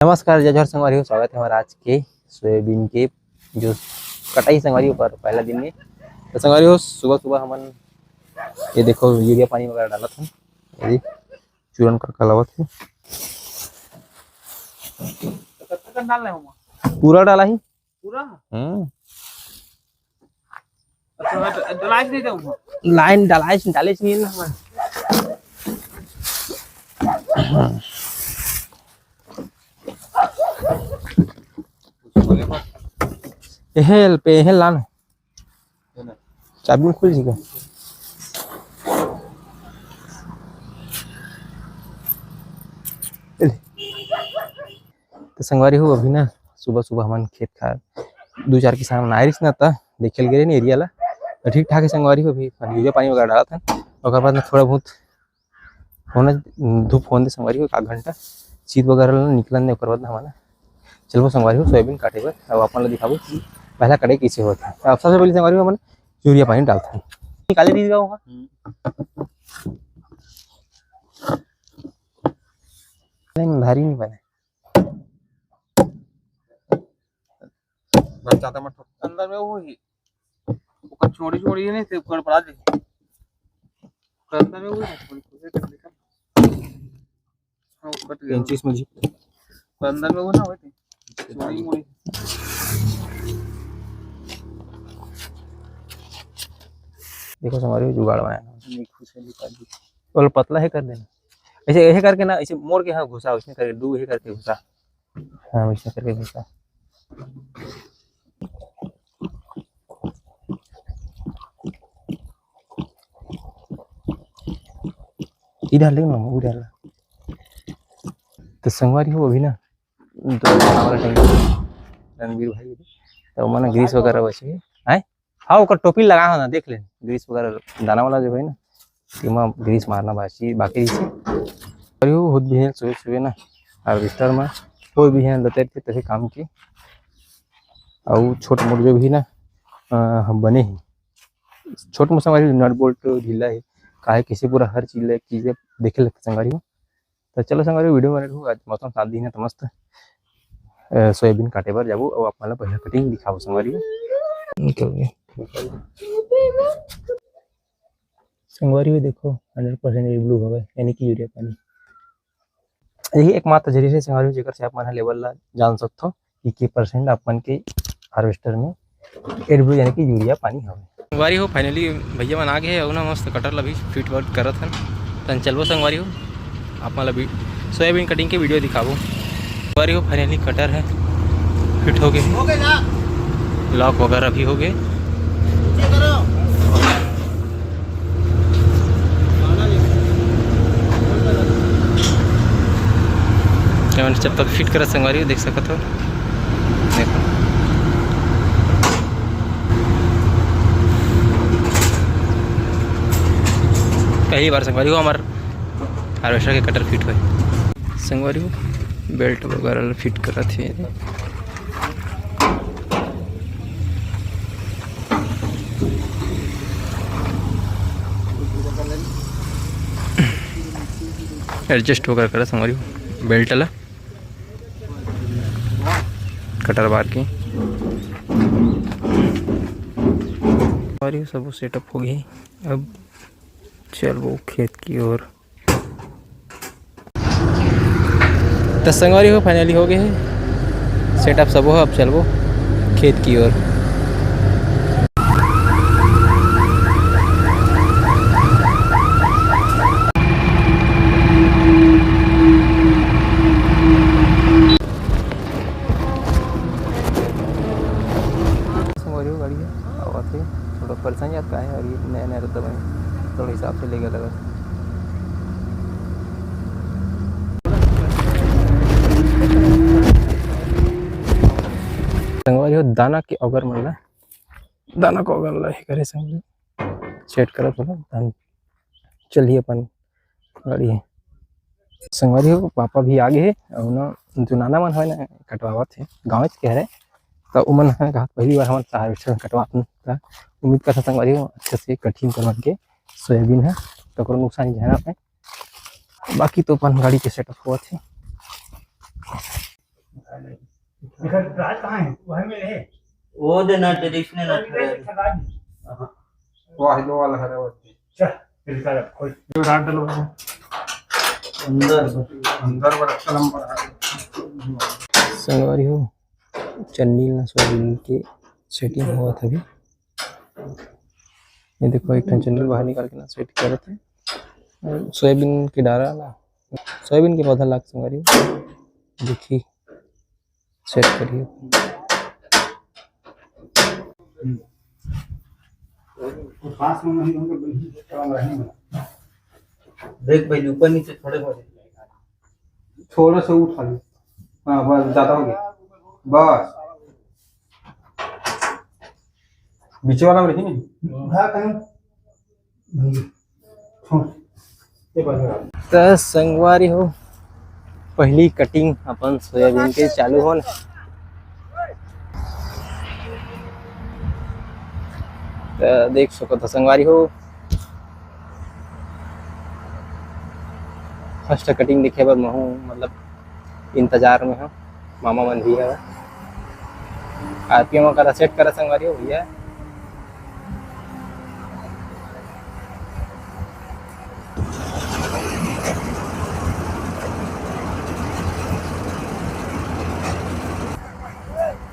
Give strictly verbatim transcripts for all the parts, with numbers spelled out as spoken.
नमस्कार, जय जोहार संगवारी हो, स्वागत है हमारा आज के सोयाबीन के जो कटाई संगवारी हो पर पहला दिन में। तो संगवारी हो, सुबह सुबह हमन ये देखो यूरिया पानी वगैरह डालत हन। ये चूरन का कलावत है। पूरा डाला ही। पूरा? हम्म। अच्छा, मैं ड-, डलाइस नहीं जाऊंगा। लाइन डलाइस, डालिस नहीं ना हमारे। एहे, पे, एहे लान। चाबी में खुल जी का? तो संगवारी हो, अभी ना सुबह सुबह हमन खेत खार दू चार किसान मन आए रहिस ना, त देखे ल गे रहे एरिया ला। त ठीक ठाक है संगवारी हो, अभी यूरिया पानी वगैरह डालत हन। ओकर बाद ना थोड़ा बहुत होना धूप होने दे संगवारी हो, एक आध घंटा शीत वगैरह ला निकलन दे। ओकर बाद ना हमन चलबो संगवारी हो सोयाबीन काटे बर। अब अपन ला दिखाबो कि पहला कटाई कैसे होत है। अब सबसे पहले संगवारी हो हमन यूरिया पानी डालत हन। निकाले दीजिएगा वहाँ। नहीं, भारी नहीं बने। बस ज्यादा मत ठोक। अंदर में वो ही। ओकर छोड़ी छोड़ी नहीं, ते ऊपर पड़ा दे। ओकर अंदर में वो है, थोड़ी कोशिश कर देखा। हाँ, वो कट गया। पेंचिस में जी। ओकर अंदर में वो ना होते। छोड़ी मोड़ी। देखो, संगवारी हो जुगाड़ बनाया ना। नहीं, खुश है, निकाल दी। बोलो, पतला है कर देना। ऐसे, ऐसे करके ना, ऐसे मोड़ के, हाँ, घुसा, उसमें करके, दो ऐसे करके घुसा। हाँ, वैसे करके घुसा। इधर ले ना, उधर। तो संगवारी हो अभी ना, दो वाला टाइम रणवीर भाई, तो मन ग्रीस वगैरह बचे है। हाँ, ओकर टोपी लगा हो ना, देख ले, ग्रीस वगैरह दाना वाला जो है ना, तेमा ग्रीस मारना बाकी, बाकी रहिसे। और यू होत भी है सुबह सुबह ना, हार्वेस्टर में कोई भी है लते थे तैसे काम की। और छोट मोट जो भी ना, अ, हम बने ही छोट मोट संगवारी नट बोल्ट ढीला है, काहे किसी पूरा हर चीज ले चीजें देखे लगते संगवारी हो। तो चलो संगवारी वीडियो बने रहू, आज मौसम साथ दिन है तो मस्त। अ, सोयाबीन काटे बर जाबो, और आप मन ला पहला कटिंग दिखाबो संगवारी हो। निकल गए। संगवारी हो देखो, हंड्रेड परसेंट एड ब्लू हवे, यानी कि यूरिया पानी। यही एकमात्र जरिया है संगवारी हो, जेकर से आप मन ह लेवल ला जान सकथो कि के परसेंट आप मन के हार्वेस्टर में एड ब्लू यानी कि यूरिया पानी हवे। संगवारी हो, finally भैया मन आ गए हे, अउ ना मस्त कटर ला भी फिट वर्ट करत हन। तन चलबो संगवारी हो, आप मन ला भी सोयाबीन कटिंग के वीडियो दिखाबो। संगवारी हो, finally कटर है फिट हो गए, लॉक वगैरह भी हो गए। जब तक फिट करत संगवारी हो, देख सकत हो, देखो। पहली बार संगवारी हो हमार हार्वेस्टर के कटर फिट होए। संगवारी हो, बेल्ट वगैरह फिट करत हे। एडजस्ट वगैरह करा संगवारी हो, बेल्ट ला। कटर बार के और ये सब सेटअप हो गई। अब चलबो खेत की ओर। तो संगवारी हो, finally हो गए हे सेटअप सब हो। अब चलबो खेत की ओर। संगवारी हो, गाड़ी हे, आवत हे, थोड़ा परेशान जात का हे, और ये नया नया रद्दा बने, थोड़ा हिसाब से लेगा लगा। संगवारी हो, दाना के औगर मन ला, दाना के औगर ला हे करे संगवारी, सेट करत होला, धान चलिए अपन गाड़ी हे। संगवारी हो, पापा भी आ गए हे, और ना जो नाना मन हवे ना, कटवावत हे, गाँव के हरे, तो उमन ह कहा पहली बार हमन हार्वेस्टर कटवात हन, त उम्मीद करता संगवारी हो, अच्छे से कटिंग करवा के सोयाबीन है, तो कोनो नुकसान झन आए। बाकी तो अपन गाड़ी के सेटअप होवत हे। घर राज कहाँ है? वह में रहे। वो दे ना, ट्रेडिशनल ना ठहरे। वाह, दो वाला हरे वो। चल, फिर कर, खोल। जो राड डलवा। अंदर। अंदर बड़ा कलम पड़ा है। संगवारी हो, चन्नी ला सोयाबीन के सेटिंग होवत हवे। ये देखो, एक ठन चन्नी बाहर निकाल के ना सेट करत हे। सोयाबीन के डारा ला, सोयाबीन के पौधा ला संगवारी हो, देखी, सेट करिए। हम्म। तो पास में नहीं होंगे, बिल्कुल काम रहे ना। देख भाई, ऊपर नीचे थोड़े बहुत। थोड़ा सा उठा लो। हाँ, बस, ज्यादा हो गया। बस। बीच वाला में रही नहीं। हाँ, कहीं। त संगवारी हो, पहली कटिंग अपन सोयाबीन के चालू होन। त देख सकत हो संगवारी हो, फर्स्ट कटिंग देखे बर महू, मतलब, इंतजार में हो। मामा मन भी हवे। आरपीएम करा सेट करा संगवारी हो भैया।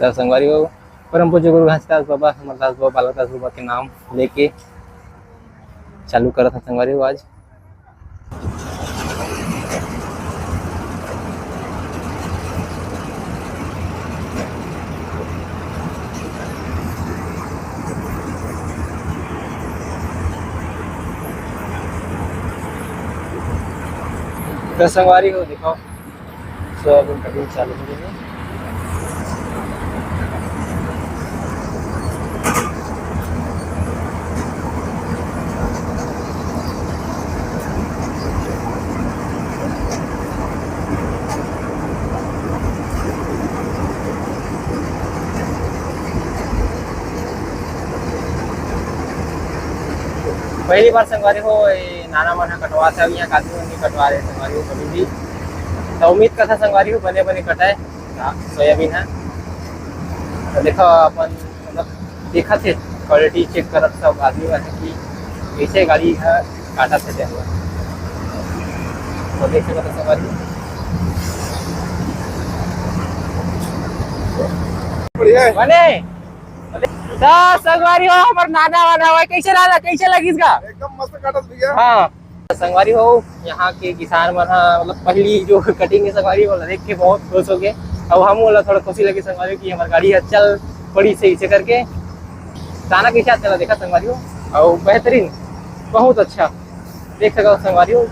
त संगवारी हो, परम पूज्य गुरु घासीदास बाबा, अमरदास बाबा, बालकदास बाबा के नाम लेके चालू करत हे संगवारी हो आज। त संगवारी हो, देखो, सोयाबीन कटिंग चालू हो गई है। पहली बार संगवारी हो, ये नाना मन ह कटवात हे, अउ इहाँ के आदमी मन नइ कटवा रहे संगवारी हो कभी भी। त उम्मीद करथन संगवारी हो, बने बने कटाए, हाँ, सोयाबीन ह। त देखो, अपन, मतलब, देखत हे, क्वालिटी चेक करत सब आदमी मन ह कि कइसे गाड़ी ह काटत हे तेन ल। त देख सकत हो संगवारी हो। बढ़िया है। बने। त संगवारी हो, हमर नाना वाला हवय। कइसे लाला, कइसे लगिस गा? एकदम मस्त काटत भैया। हाँ। संगवारी हो, यहाँ के किसान मन ह, मतलब, पहली जो कटिंग हे संगवारी हो, देख के बहुत खुश हो गए। अब हम ओला थोड़ा खुशी लगी संगवारी हो कि हमर गाड़ी ह चल पड़ी सही से करके। दाना कइसे आथे तेला देखा संगवारी हो, अउ बेहतरीन, बहुत अच्छा। देख सकत हो संगवारी हो,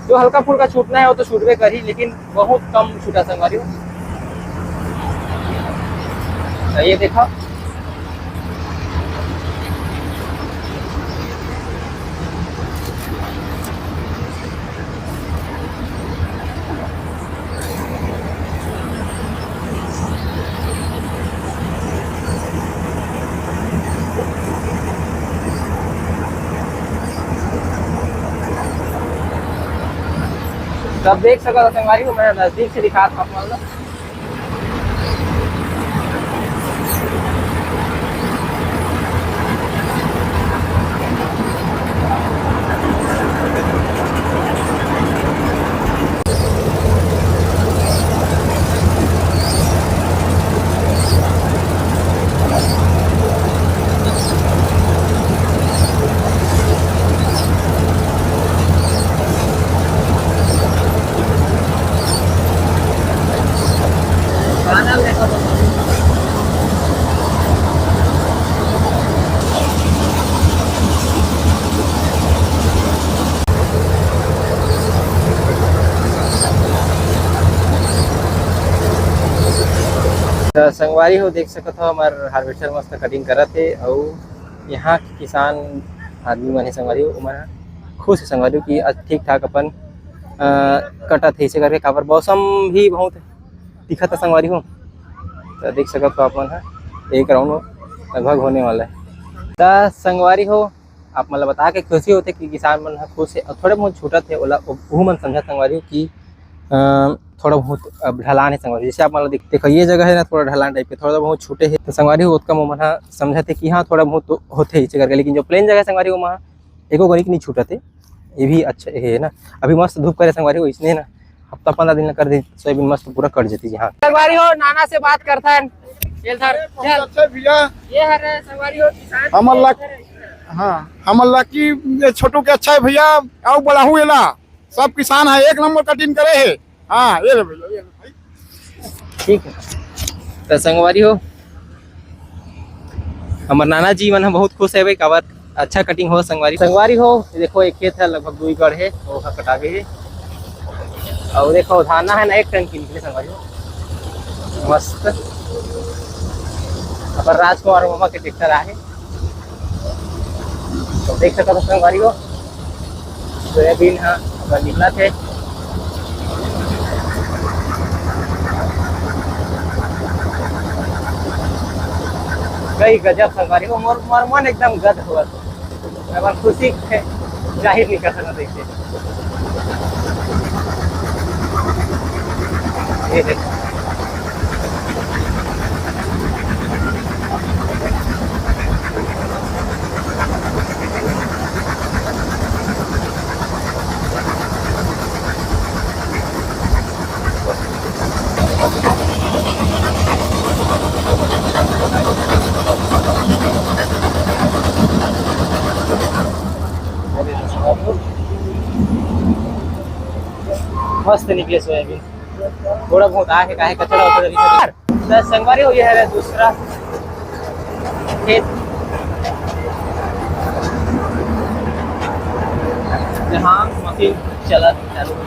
जो हल्का फुल्का छूटना हे वो तो छूटबे करही, लेकिन बहुत कम छूटा संगवारी हो। त ये देखा, त आप देख सकत हो संगवारी हो, मैं नजदीक से दिखात हूँ आप मन ला। त संगवारी हो, देख सकत हो, हमर हार्वेस्टर मस्त कटिंग करत हे, अउ यहाँ के किसान आदमी मन हे संगवारी हो, ओमन ह खुश हे संगवारी हो कि आज ठीक ठाक अपन, अ, कटत हे, इसे करके काबर मौसम भी बहुत दिखत हे संगवारी हो। त देख सकत हो आप मन ह, एक राउंड लगभग होने वाला है। त संगवारी हो, आप मन ल बता के खुशी होथे कि किसान मन ह खुश हे, अउ थोड़े बहुत छूटत हे, ओला उहू मन समझत संगवारी हो कि अ, थोड़ा बहुत अब ढलान हे संगवारी, जैसे आप मन ला दिख-, देखो, ये जगह है ना, थोड़ा ढलान टाइप के, थोड़ा बहुत छूटे है। तो संगवारी हो, ओतका में मन ह समझत हे कि हाँ, थोड़ा बहुत तो होथे इसे करके, लेकिन जो प्लेन जगह है संगवारी हो, वहाँ एको कनिक नहीं छूटत हे। ये भी अच्छा है ना, अभी मस्त धूप करे संगवारी हो, इसने ना हफ्ता पंद्रह दिन कर दे, सोयाबीन मस्त पूरा कट जाती है। हाँ संगवारी हो, नाना से बात करथन। ये धर, बहुत चल। अच्छा भैया। ये हरे संगवारी हो, किसान हमर ला-, हाँ, हमर लकी ये छोटू के अच्छा है भैया, आओ बढ़ाऊ एला। सब किसान है, एक नंबर कटिंग करे है। हाँ, ये ले भैया, ये ले भाई। ठीक है, तो संगवारी हो, हमर नाना जी मन ह बहुत खुश है भाई, काबर अच्छा कटिंग हो संगवारी। संगवारी हो, देखो, एक खेत है, लगभग दू एकड़ है, वो ह कटा गए है। और देखो, धाना है ना, एक टन की निकले संगवारी हो, मस्त। अपन राजकुमार मामा के ट्रैक्टर आहे, तो देख सकत हो संगवारी हो, सोयाबीन ह अगर निकलत हे। कई गजब संगवारी हो, मोर, मोर मन एकदम गद होवत हे। मैं अपन खुशी के जाहिर नहीं कर सकता देखिए। ये देखो। मस्त निकले सोयाबीन, थोड़ा बहुत आके काहे कचरा उचरा दिखा। तो संगवारी हो, ये है दूसरा खेत, जहाँ मशीन चला, चालू हुई।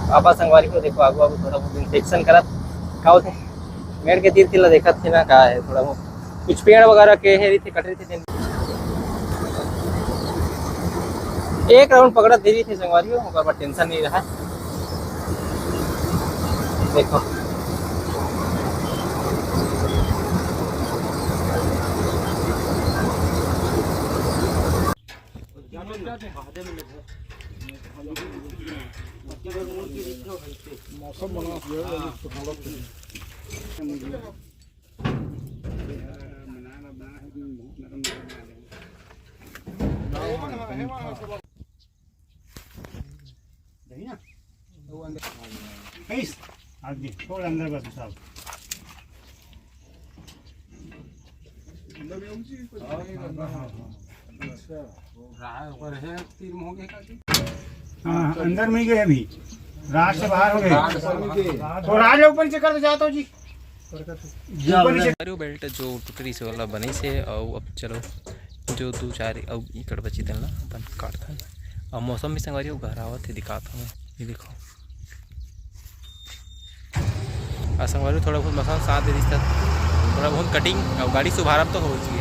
पापा संगवारी हो, देखो, आगू आगू थोड़ा बहुत इंस्पेक्शन करत का होथे, मेड़ के तीर तीर ला देखत हे ना, का है, थोड़ा बहुत कुछ पेड़ वगैरह के हे रहिथे, कट रहिथे, तेन एक राउंड पकड़त दे रहिथे संगवारी हो, ओकर बाद टेंशन नहीं रहा। देखो, मौसम बना हुआ है, हालत है। कैस? आगे, थोड़ा अंदर बस साहब। हाँ, अंदर में ही गए अभी। राज से बाहर हो गए। तो राज ऊपर से कर दो, जाता हूँ जी। ऊपर से। अरे, वो बेल्ट जो टूट रही से वाला बने से, और अब चलो, जो दो चार अउ एकड़ बची, तेन ला अपन काटथन। और मौसम भी संगवारी हो, घर आवत है, दिखात हूँ, ये देखो। आ संगवारी, थोड़ा बहुत मौसम साथ दे दिस, थोड़ा बहुत कटिंग और गाड़ी सुभारब तो हो जाए।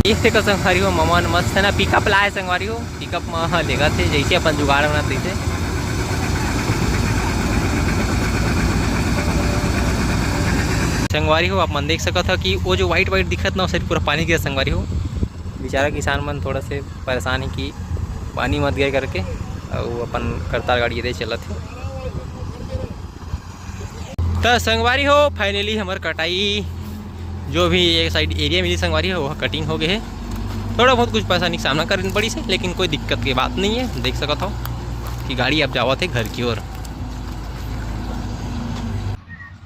एक से का संगवारी हो, ममन मस्त है ना, पिकअप लाए संगवारी हो, पिकअप में लेगा थे, जैसे अपन जुगाड़ बना देते। संगवारी हो, आप मन देख सकत हो कि वो जो वाइट वाइट दिखत ना, वो साइड पूरा पानी गिरा संगवारी हो। बेचारा किसान मन थोड़ा से परेशान है कि पानी मत गए करके, और अपन करतार गाड़ी दे चलत है। त संगवारी हो, finally हमर कटाई जो भी एक साइड एरिया मिली संगवारी हो, वो कटिंग हो गए है। थोड़ा बहुत कुछ परेशानी का सामना करना पड़ी से, लेकिन कोई दिक्कत की बात नहीं है। देख सकत हो कि गाड़ी अब जावत है घर की ओर।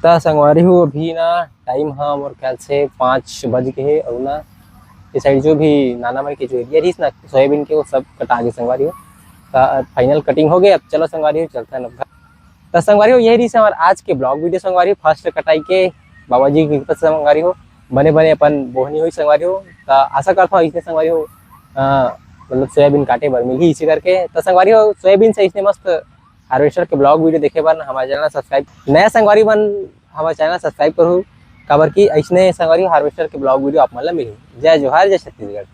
त संगवारी हो, अभी ना टाइम ह मोर ख्याल से पाँच बज के हे, अउ ना ये साइड जो भी नाना मन के जो एरिया रहिस ना सोयाबीन के, वो सब कटा गे संगवारी हो। त फाइनल कटिंग हो गए। अब चलो संगवारी हो, चलते हैं अब घर। त संगवारी हो, यही रहिस हमार आज के ब्लॉग वीडियो संगवारी हो, फर्स्ट कटाई के बाबा जी की कृपा से संगवारी हो, बने बने अपन बोहनी हुई संगवारी हो। त आशा करता हूँ इसने संगवारी हो, अ, मतलब सोयाबीन काटे बर मिलही इसी करके। त संगवारी हो, सोयाबीन से इसने मस्त हार्वेस्टर के ब्लॉग वीडियो देखे बर हमारे चैनल सब्सक्राइब, नया संगवारी मन हमारे चैनल सब्सक्राइब करू, काबर कि ऐसने संगवारी हार्वेस्टर के ब्लॉग वीडियो आप मन ला मिलही। जय जोहार, जय छत्तीसगढ़।